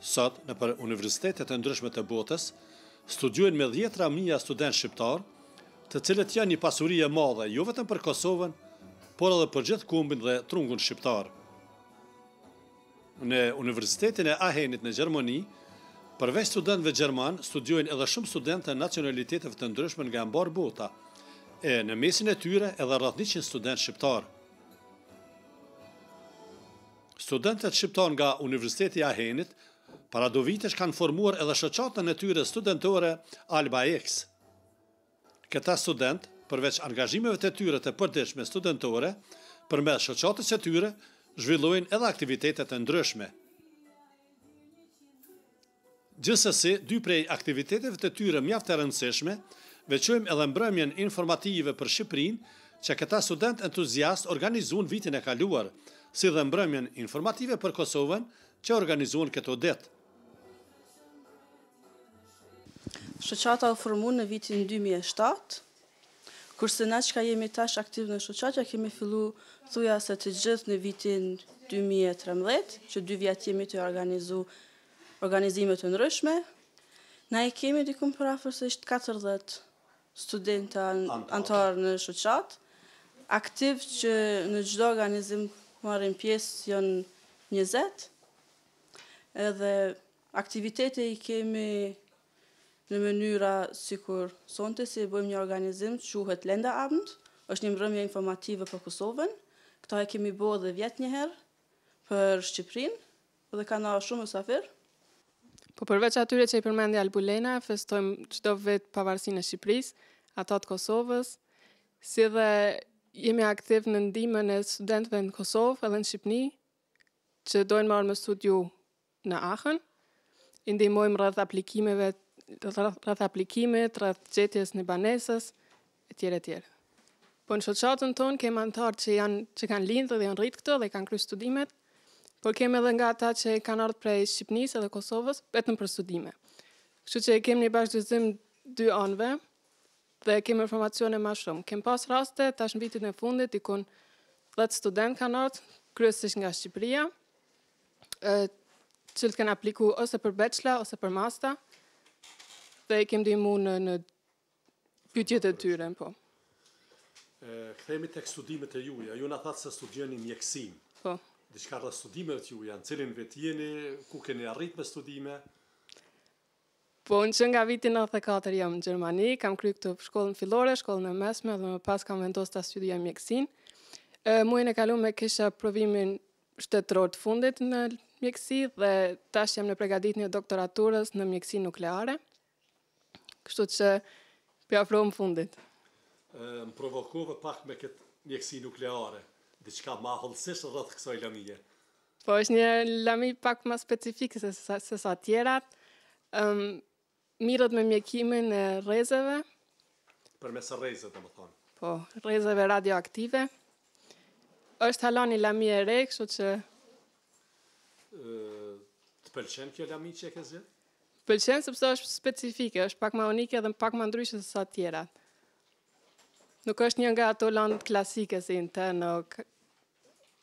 Sot, nëpër universitetet e ndryshme të botës, studiojnë me dhjetra mija studentë shqiptarë, të cilët janë një pasuri e madhe jo vetëm për Kosovën, por edhe për gjithë kombin dhe trungun shqiptar. Në Universitetin e Ahenit në Gjermani, përveç studentëve gjermanë, studiojnë edhe shumë studentë të nacionaliteteve të ndryshme nga mbarë bota, e në mesin e tyre edhe rreth 100 studentë shqiptarë. Studentët shqiptarë nga Universiteti i Ahenit, para do vitesh kanë formuar edhe shoqatën e tyre studentore Alba X. Këta studentë, përveç angazhimeve të tyre të përditshme studentore, përmes shoqatës së tyre, zhvillojnë edhe aktivitete të ndryshme. Gjithsesi, dy prej aktiviteteve të tyre mjaft të rëndësishme, veçojmë edhe mbrëmjen informative për Shqipërinë, që këta studentë entuziastë organizuan vitin e kaluar, si dhe mbrëmjen informative për Kosovën, që organizuan këto ditë. Shoqata u formu në vitin 2007, kurse na çka jemi tash aktiv në shoqatë, ja kemi fillu thuja se të gjithë në vitin 2013, që dy vjet jemi tu organizu organizime të ndryshme. Na i kemi dikun përafërsisht 40 studenta antarë në shoqatë, aktiv që në çdo organizim marrin pjesë janë 20, edhe aktivitete i kemi në mënyra sikur sonte si e bëjmë një organizim quhet Länderabend, është një mbrëmje informative për Kosovën. Këta e kemi bo edhe vjet një herë për Shqipërinë dhe kanë ardhur shumë mysafir. Po përveç atyre që i përmendi Albulena, festojmë çdo vit pavarësinë e Shqipërisë, ato të Kosovës, si dhe jemi aktiv në ndihmën e studentëve në Kosovë edhe në Shqipëni, që dojnë me ardhë me studiu në Aachen. I ndihmojmë rreth aplikimeve, rreth aplikimit, rreth gjetjes një banesës, e tjerë e tjerë. Po në shoqatën tonë kemi anëtarë që janë që kanë lindur dhe janë rritë këtu dhe kanë kryer studimet, por kemi edhe nga ata që kanë ardhur prej Shqipërisë edhe Kosovës vetëm për studime. Kështu që kemi një bashkëgëzim dy anëve dhe kemi informacione ma shumë. Kemi pas raste tash në vitin e fundit dikun 10 student kanë ardhur, kryesisht nga Shqipëria, të cilët kanë apliku ose për bachelor ose për master dhe i kemi ndihmu në, në pyetjet e tyre, po. Kthehemi tek studimet e juaja. Ju na thatë se studioni mjekësinë. Po. Diçka rreth studimeve të juaja, në cilin vit jeni, ku keni arrit me studime? Po, unë që nga viti 94 jam në Gjermani, kam kry këtu shkollën fillore, shkollën e mesme dhe më pas kam vendosur ta studioj mjekësinë. Muajin e kaluar me kisha provimin shtetëror të fundit në mjekësi dhe tash jam në pregaditjen e doktoraturës në mjekësi nukleare. Kështu që po i afrohem fundit. Më provokove pak me këtë mjekësi nukleare, diçka ma hollësisht rreth kësaj lamie. Po, është një lami pak ma specifike se sa, se sa tjerat. Um, mirret me mjekimin e rrezeve. Përmes rrezeve, domethonë. Po, rrezeve radioaktive. Është hala një lami e re, kështu që... Të pëlqen kjo lami që e ke zgjedh? Pëlqen sepse është specifike, është pak ma unike dhe pak ma ndryshe se sa tjerat. Nuk është një nga ato landët klasike si interno,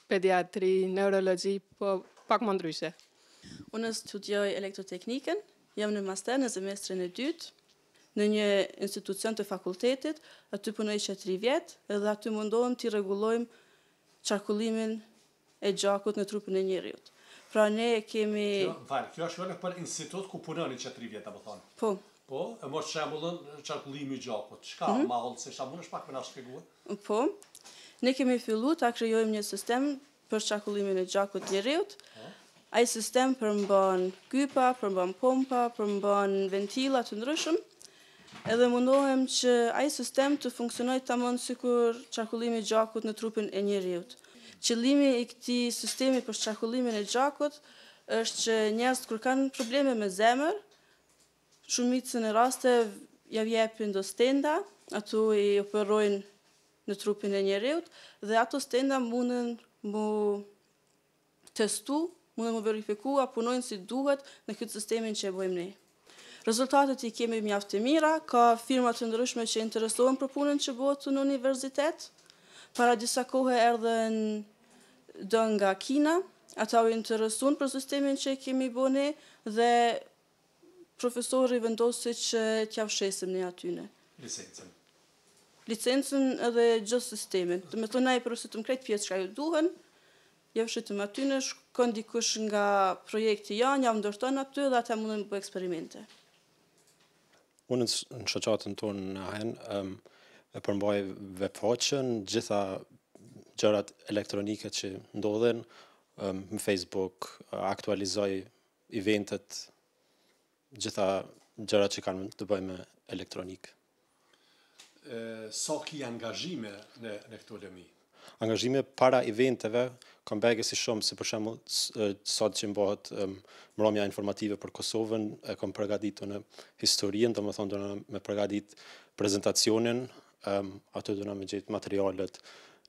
pediatri, neurologji, po pak ma ndryshe. Unë studioj elektroteknikën, jam në master në semestrin e dytë, në një institucion të fakultetit, aty punoj që tri vjet, edhe aty mundohem t'i rregullojmë qarkullimin e gjakut në trupin e njeriut. Pra ne kemi... Kjo, më fal, kjo është fjala për institut ku punoni që tri vjet, apo thonë? Po. Po, e morët shembullin qarkullimi i gjakut. Çka, mm -hmm. ma hollësisht, a mundesh pak me na shpjegue? Po. Ne kemi fillu ta krijojmë një sistem për qarkullimin e gjakut të njeriut. Po. Ai sistem përmban gypa, përmban pompa, përmban ventila të ndryshëm, edhe mundohem që ai sistem të funksionojë tamam sikur qarkullimi i gjakut në trupin e njeriut. Qëllimi i këtij sistemi për qarkullimin e gjakut është që njerëzit kur kanë probleme me zemër, shumicën e rasteve ja jepin do stenda, ato i operojnë në trupin e njeriut dhe ato stenda munden mu testu, munden mu verifiku a punojnë si duhet në këtë sistemin që e bëjmë ne. Rezultatet i kemi mjaft të mira, ka firma të ndryshme që interesohen për punën që bëhet në universitet. Para disa kohe erdhën do nga Kina. Ata u interesun për sistemin që e kemi bo ne dhe profesori vendosi që t'jav shesim ne atyne. Licencën. Licencën edhe gjithë sistemin. Domethonë na i porositëm krejt pjesë çka ju duhen, jav shitëm atyne, shkon dikush nga projekti janë, jav ndërton aty dhe ata mundën me bo eksperimente. Unë në shoqatën tonë në Aachen e përmbaj webfaqen, gjitha gjërat elektronike që ndodhin në Facebook, aktualizoj eventet, gjitha gjërat që kanë të bëjnë me elektronikë. Sa ki angazhime në, në këto lëmi? Angazhime para eventeve kam bege si shumë, si për shembull sot që mbahet mbrëmja informative për Kosovën, e kam përgatitur në historinë, domethënë dona me përgatit prezentacionin, aty dona me gjetë materialet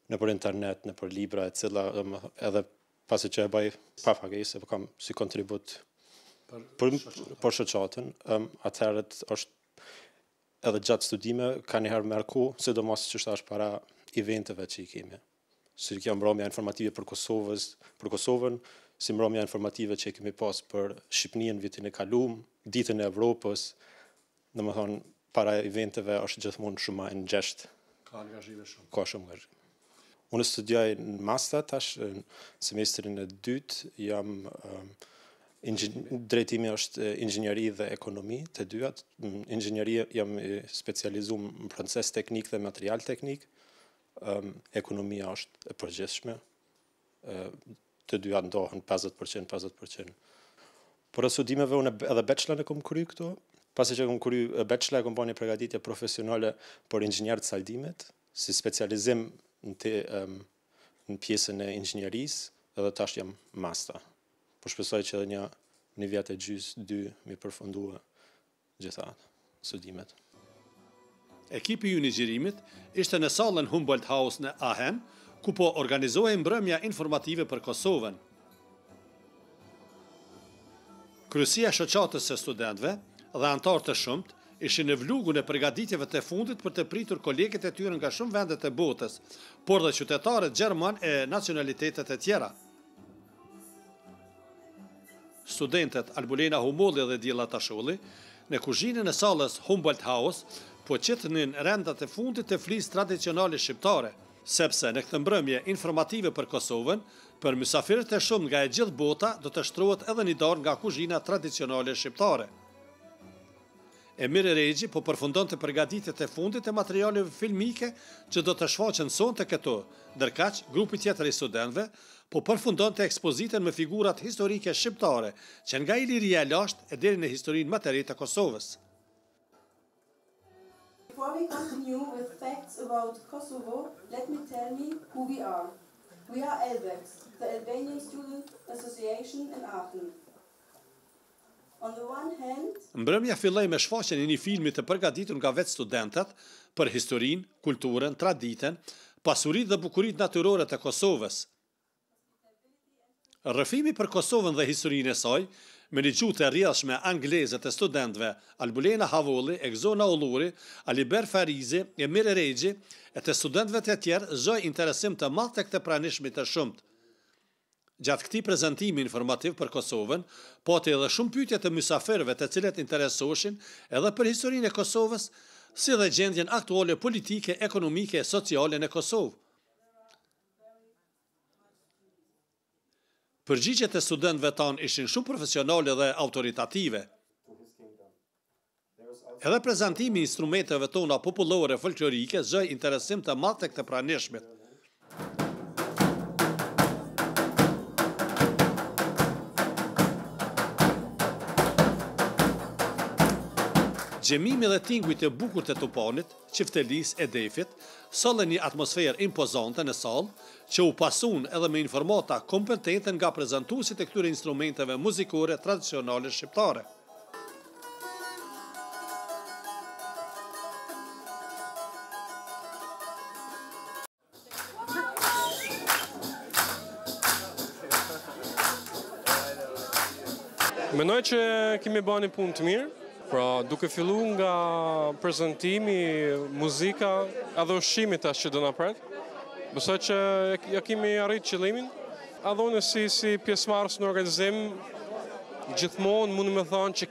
nëpër internet, nëpër libra e cila, edhe pasi që e bëj pa pagesë, e kam si kontribut për, për, për shoqatën, atëherë është edhe gjatë studime ka njëherë merr kohë, sidomos që është para eventeve që i kemi. Si kjo mbrëmja informative për Kosovës, për Kosovën, si mbrëmja informative që i kemi pas për Shqipëninë vitin e kalum, ditën e Evropës, domethonë, para eventeve është gjithmonë shumë ma e nxehtë. Ka angazhime shumë. Ka shumë angazhime. Unë studioj në master tash në semestrin e dytë, jam um, drejtimi është inxhinieri dhe ekonomi, të dyjat. Në inxhinieri jam i specializuar në proces teknik dhe material teknik. Um, ekonomia është e përgjithshme. Të dyja ndohen 50%, 50%. Por studimeve unë edhe bachelor e kom kry këtu. Pasi që kom kry bachelor, e kom bo një përgatitje profesionale për inxhinier të saldimit, si specializim në, te, um, në pjesën e inxhinierisë, edhe tash jam master. Po shpresoj që edhe një, një vjet e gjys, dy, mi përfundua gjitha studimet. Ekipi ynë i xhirimit ishte në sallën Humboldt House në Aachen, ku po organizohej mbrëmja informative për Kosovën. Kryesia e shoqatës së studentëve dhe anëtarë të shumtë ishin në vlugun e përgatitjeve të fundit për të pritur kolegët e tyre nga shumë vende të botës, por dhe qytetarët gjerman e nacionalitetet e tjera. Studentët Albulena Humolli dhe Diella Tasholli në kuzhinën e sallës Humboldt House po qitnin rendat e fundit të flisë tradicionale shqiptare, sepse në këtë mbrëmje informative për Kosovën, për mysafirët e shumtë nga e gjithë bota do të shtrohet edhe një darkë nga kuzhina tradicionale shqiptare. Emir Rexhi po përfundonte përgatitjet e fundit të materialeve filmike që do të shfaqen sonte këtu, ndërkaq grupi tjetër i studentëve po përfundonte ekspozitën me figurat historike shqiptare, që nga Iliria e lashtë e deri në historinë më të re të Kosovës. Before we continue with facts about Kosovo, let me tell me who we are. We are ALBEX, the Albanian Student Association in Aachen. On the one hand, Mbrëmja filloi me shfaqjen e një filmi të përgatitur nga vetë studentët për historinë, kulturën, traditën, pasuritë dhe bukuritë natyrore të Kosovës. Rrëfimi për Kosovën dhe historinë e saj, me një gjuhë të rrjedhshme angleze të studentëve Albulena Havolli, Egzona Olluri, Aliber Farizi, Emir Rexhi e të studentëve të tjerë zgjoi interesim të madh tek të pranishmit të shumtë. Gjatë këtij prezantimi informativ për Kosovën, pati edhe shumë pyetje të mysafirëve të cilët interesoheshin edhe për historinë e Kosovës, si dhe gjendjen aktuale politike, ekonomike e sociale në Kosovë. Përgjigjet e studentëve tanë ishin shumë profesionale dhe autoritative. Edhe prezantimi i instrumenteve tona popullore folklorike zgjoi interesim të madh tek të pranishmit. Gjemimi dhe tingujt e bukur të tupanit, çiftelisë e defit, sollën një atmosferë impozante në sallë, që u pasun edhe me informata kompetente nga prezantuesit e këtyre instrumenteve muzikore tradicionale shqiptare. Mendoj që kemi ba një punë të mirë, pra duke fillu nga prezentimi, muzika, edhe ushqimi tash që do na pret. Besoj që ja kemi arrit qëllimin. Edhe unë si, si pjesëmarrës në organizim, gjithmonë mund me thonë që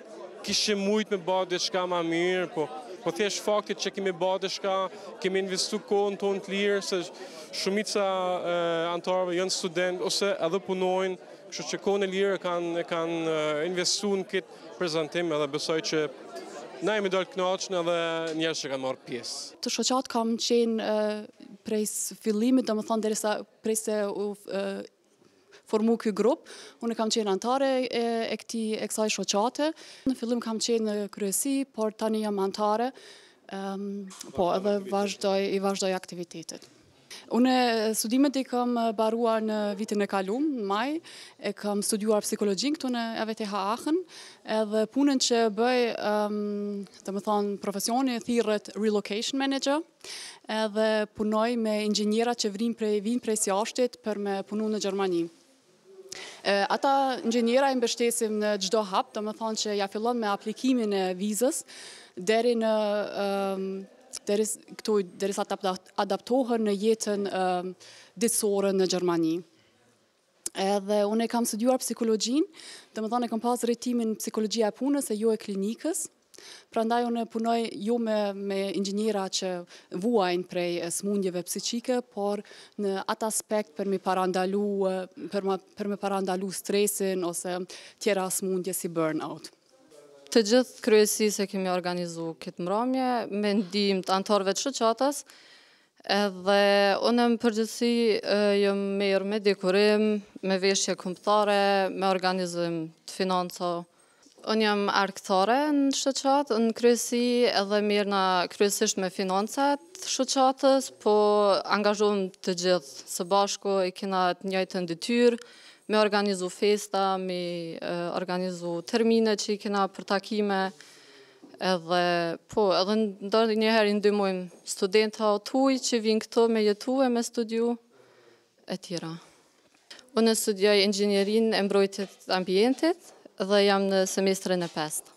kishim mujt me ba diçka ma mirë, po, po thjesht fakti që kemi ba diçka, kemi investu kohën tonë të lirë, se shumica e anëtarëve janë student ose edhe punojnë, kështu që kohën e lirë e kanë, e kanë investu në këtë prezantim edhe besoj që na jemi dalë kënaqun edhe njerëz që kanë marrë pjesë. Te shoqata kam qenë prej fillimit, domethonë derisa prej se u formu ky grup, unë kam qenë antare e, e këtij e kësaj shoqate. Në fillim kam qenë në kryesi, por tani jam antare. Um, po, edhe vazhdoj, i vazhdoj aktivitetet. Unë studimet i kam mbaruar në vitin e kalum, në maj, e kam studiuar psikologjinë këtu në RWTH Aachen, edhe punën që bëj, um, domethonë, profesioni thirret relocation manager, edhe punoj me inxhiniera që vrin prej, vijnë prej jashtit për me punu në Gjermani. Ata inxhiniera i mbështesim në çdo hap, domethonë që ja fillon me aplikimin e vizës, deri në deri këtu derisa të adaptohen në jetën ditësore në Gjermani. Edhe unë e kam studiuar psikologjinë, domethonë e kam pas drejtimin psikologjia e punës e jo e klinikës. Prandaj unë punoj jo me, me inxhiniera që vuajnë prej smundjeve psiqike, por në atë aspekt për me parandalu, për me, për me parandalu stresin ose tjera smundje si burnout. Të gjithë kryesisë e kemi organizu këtë mramje me ndihmë të anëtarëve të shoqatës, edhe unë në përgjithësi jam marrë me dekorim, me veshje kombëtare, me organizim të financave. Unë jam arkëtare në shoqatë, në kryesi edhe merrna kryesisht me financat të shoqatës, po angazhohem të gjithë së bashku, i kena të njëjtën detyrë, me organizu festa, me organizu termine që i kena për takime, edhe po, edhe ndonjëherë i ndihmojmë studenta të huj që vijnë këtu me jetu e me studiu, e tjera. Unë studioj inxhinierinë e mbrojtjes të ambientit dhe jam në semestrin e pestë.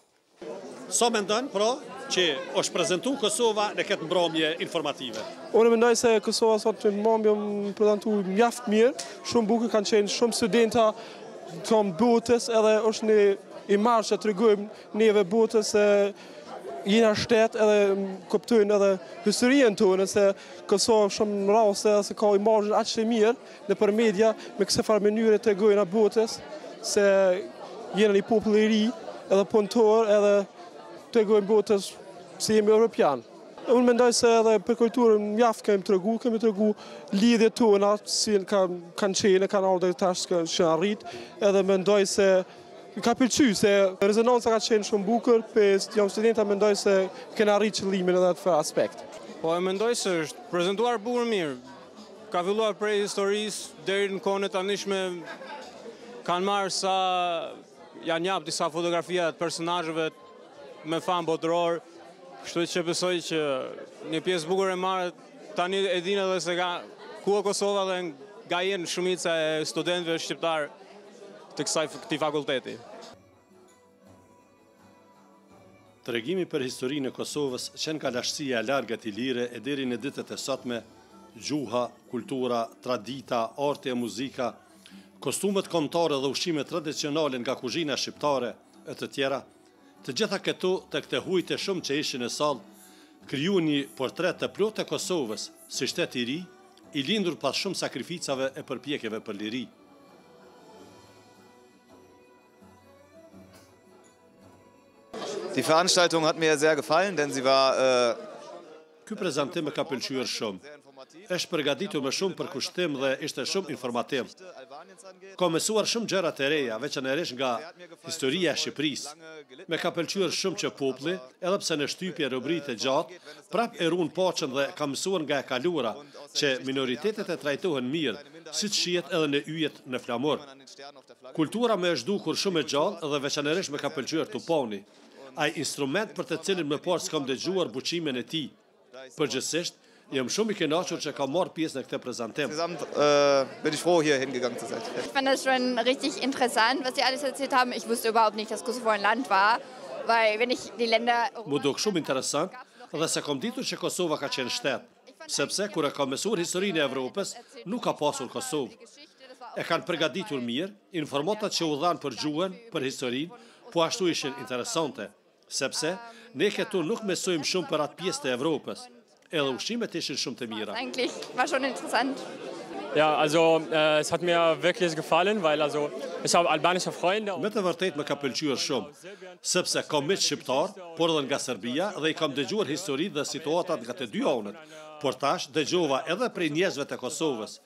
Sa mendon, pra, që është prezentu Kosova në këtë mbrëmje informative? Unë mendoj se Kosova sot në mbrëmje u prezentu mjaft mirë, shumë bukur kanë qenë shumë studenta të botës edhe është një imazh që tregojmë neve botës se jena shtet edhe kuptojnë edhe historinë tonë se Kosova shumë raste se ka imazhin aq të mirë nëpër media me kësi farë mënyre tregojnë botës se jena një popull i ri edhe punëtor edhe tregojnë botës se jemi europian. Unë mendoj se edhe për kulturën mjaft kemi tregu, kemi tregu lidhjet tona si kanë kanë qenë, kanë ardhur deri tash që janë arrit, edhe mendoj se ka pëlqy se rezonanca ka qenë shumë bukur, pe jam studenta mendoj se kena arrit qëllimin edhe atë aspekt. Po e mendoj se është prezentuar bukur mirë. Ka filluar prej historisë deri në kohën e tanishme kanë marrë sa janë jap disa fotografia të personazheve me famë botëror, kështu që besoj që një pjesë bukur e marrë tani e dinë edhe se nga ku o Kosova dhe nga jenë shumica e studentëve shqiptarë të kësaj këtij fakulteti. Tregimi për historinë e Kosovës që nga lashtësia e largët ilire e deri në ditët e sotme, gjuha, kultura, tradita, arti e muzika, kostumet kombëtare dhe ushqimet tradicionale nga kuzhina shqiptare e të tjera, të gjitha këto tek të huajt e shumtë që ishin në sallë, krijuan një portret të plotë të Kosovës si shtet i ri, i lindur pas shumë sakrificave e përpjekjeve për liri. Die Veranstaltung hat mir sehr gefallen, denn sie war äh, Ky prezantim më ka pëlqyer shumë. Është përgatitur me shumë përkushtim dhe ishte shumë informativ. Kam mësuar shumë gjëra të reja, veçanërisht nga historia e Shqipërisë. Më ka pëlqyer shumë që populli, edhe pse në shtypje e robëri të gjatë, prapë e ruan paqen dhe ka mësuar nga e kaluara që minoritetet të trajtohen mirë, siç shihet edhe në yjet në flamur. Kultura më është dukur shumë e gjallë dhe veçanërisht më ka pëlqyer tupani, ai instrument për të cilin më parë s'kam dëgjuar buçimin e tij. Përgjithësisht, jam shumë i kënaqur që kam marrë pjesë në këtë prezantim. Insgesamt äh, bin ich froh, hier hingegangen zu sein. Ich fand das schon richtig interessant, was sie alles erzählt haben. Ich wusste überhaupt nicht, dass Kosovo ein Land war, weil wenn ich die Länder... M'u duk shumë interesant dhe s'e kam ditur që Kosova ka qenë shtet, sepse kur e kam mësuar historinë e Evropës, nuk ka pasur Kosovë. E kanë përgatitur mirë, informatat që u dhanë për gjuhën, për historinë, po ashtu ishin interesante, sepse ne këtu nuk mësojmë shumë për atë pjesë të Evropës. Edhe ushqimet ishin shumë të mira. Eigentlich war schon interessant. Ja, also äh, es hat mir wirklich gefallen, weil also ich habe albanische Freunde. Me të vërtetë më ka pëlqyer shumë, sepse kam miq shqiptarë, por edhe nga Serbia dhe i kam dëgjuar historitë dhe situatat nga të dy anët. Por tash dëgjova edhe prej njerëzve të Kosovës.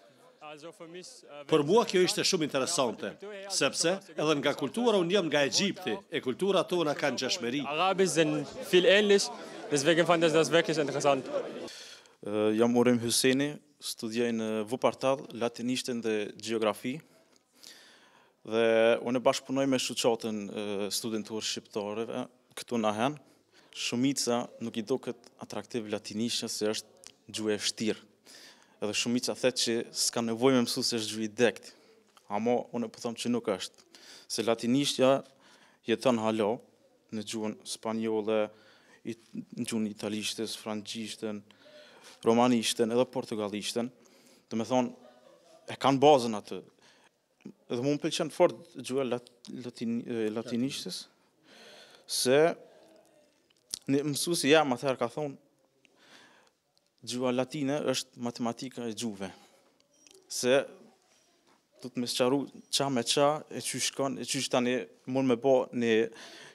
Për mua kjo ishte shumë interesante, sepse edhe nga kultura unë jam nga Egjipti, e kulturat tona kanë ngjashmëri. Arabisch sind viel ähnlich, deswegen fand ich das wirklich interessant. Jam Urim Hyseni, studioj në Wuppertal, latinishten dhe gjeografi. Dhe unë bashkëpunoj me shoqatën studentore shqiptarëve këtu në Ahen. Shumica nuk i duket atraktiv latinishtja se është gjuhë e vështirë. Edhe shumica thotë që s'ka nevojë me mësu se është gjuhë e dekt. Amo unë po them që nuk është. Se latinishtja jeton hala në gjuhën spanjolle, në gjuhën italishtës, frangjishtën, romanishtën edhe portugalishtën. Domethonë, e kanë bazën atë. Edhe mu më pëlqen fort gjuha latin, latinishtës, se një mësuesi jem atëherë ka thonë, gjuha latine është matematika e gjuhëve. Se do të me sqaru qa me qa e qysh shkon, e qysh tani mund me bo një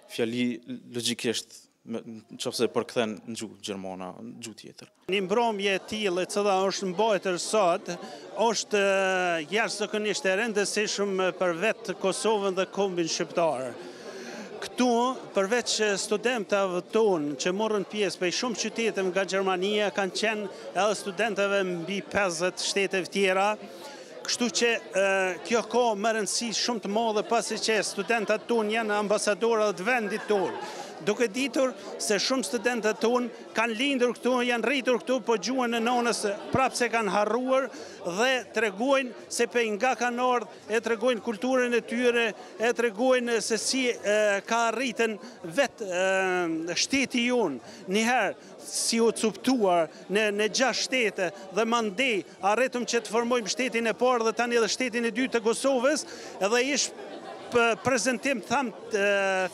fjali logjikisht, në qoftë se përkthen në gjuhë gjermane, në gjuhë tjetër. Një mbrëmje e tillë e cila është mbajtur sot, është jashtëzakonisht e rëndësishme për vetë Kosovën dhe kombin shqiptar. Këtu, përveç studentave tonë që morën pjesë prej shumë qyteteve nga Gjermania, kanë qenë edhe studentëve mbi 50 shteteve tjera, Kështu që kjo ka më rëndësi shumë të madhe pasi që studentat tonë janë ambasadorë të vendit tonë. Duke ditur se shumë studentat tonë kanë lindur këtu, janë rritur këtu, po gjuhën e nonës prapë s'e kanë harruar dhe tregojnë se prej nga kanë ardhë, e tregojnë kulturën e tyre, e tregojnë se si ka arritën vetë shteti jonë njëherë si u coptuar në, në gjashtë shtete dhe mandej Arritëm që të formojmë shtetin e parë dhe tani edhe shtetin e dytë të Kosovës dhe ish prezentim tham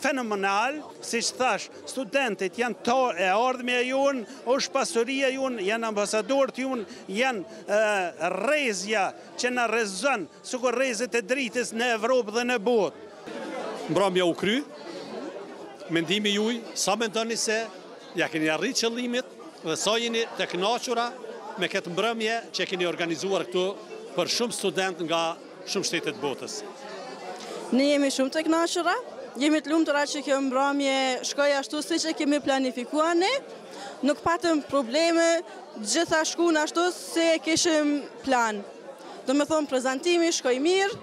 fenomenal, siç thash, studentët janë të e ardhmja jonë, është pasuria jonë, janë ambasadorët jonë, janë rrezja që na rrezon, sikur rrezet e dritës në Evropë dhe në botë. Mbrëmja u kry, mendimi juaj, sa mendoni se ia keni arrit qëllimit dhe sa jeni të kënaqura me këtë mbrëmje që keni organizuar këtu për shumë studentë nga shumë shtete të botës? Ne jemi shumë të kënaqura, jemi të lumtura që kjo mbrëmje shkoi ashtu siç e kemi planifikuar ne. Nuk patëm probleme, gjitha shkun ashtu si e kishim plan. Domethonë, prezantimi shkoi mirë,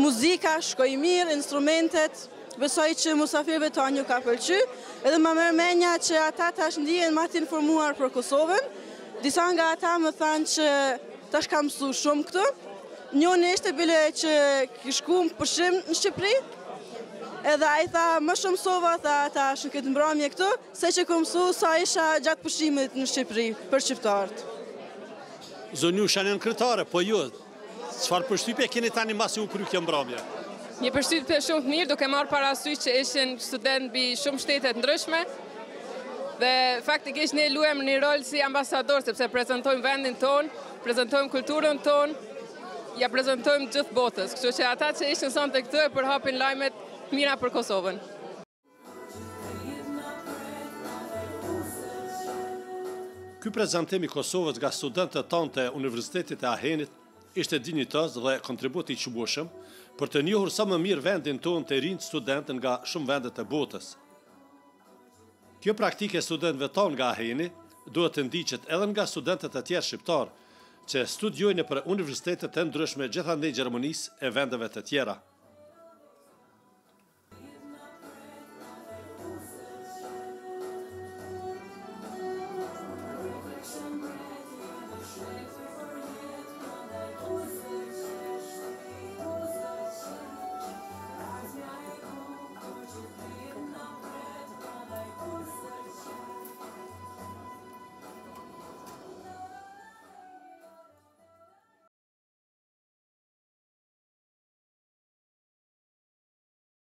muzika shkoi mirë, instrumentet, besoj që musafirëve tanë ju ka pëlqy, edhe ma merr menja që ata tash ndihen ma të informuar për Kosovën, disa nga ata më thanë që tash kam mësu shumë këtu, njoni ishte bile që kish shku në pushim në Shqipëri, edhe ai tha më shumë mësova, tha tash në këtë mbrëmje këtu, Se që kom mësu sa isha gjatë pushimit në Shqipëri për shqiptarët. Zonjusha nënkryetare, po ju, çfarë përshtypje keni tani masi u kry kjo mbrëmje? Një përshtypje shumë të mirë, duke marrë parasysh që ishin studentë mbi shumë shtete të ndryshme. Dhe faktikisht ne luajmë një rol si ambasador, sepse prezentojmë vendin tonë, prezentojmë kulturën tonë, ja prezentojmë gjithë botës. Kështu që ata që ishin sonte këtu e përhapin lajmet e mira për Kosovën. Ky prezantim i Kosovës nga studentët tanë të Universitetit të Ahenit ishte dinjitoz dhe kontribut i çmueshëm për të njohur sa më mirë vendin tonë të rinjtë studentë nga shumë vende të botës. Kjo praktikë e studentëve tanë nga Aheni duhet të ndiqet edhe nga studentët e tjerë shqiptarë që studiojnë nëpër universitete të ndryshme gjithandej Gjermanisë e vendeve të tjera.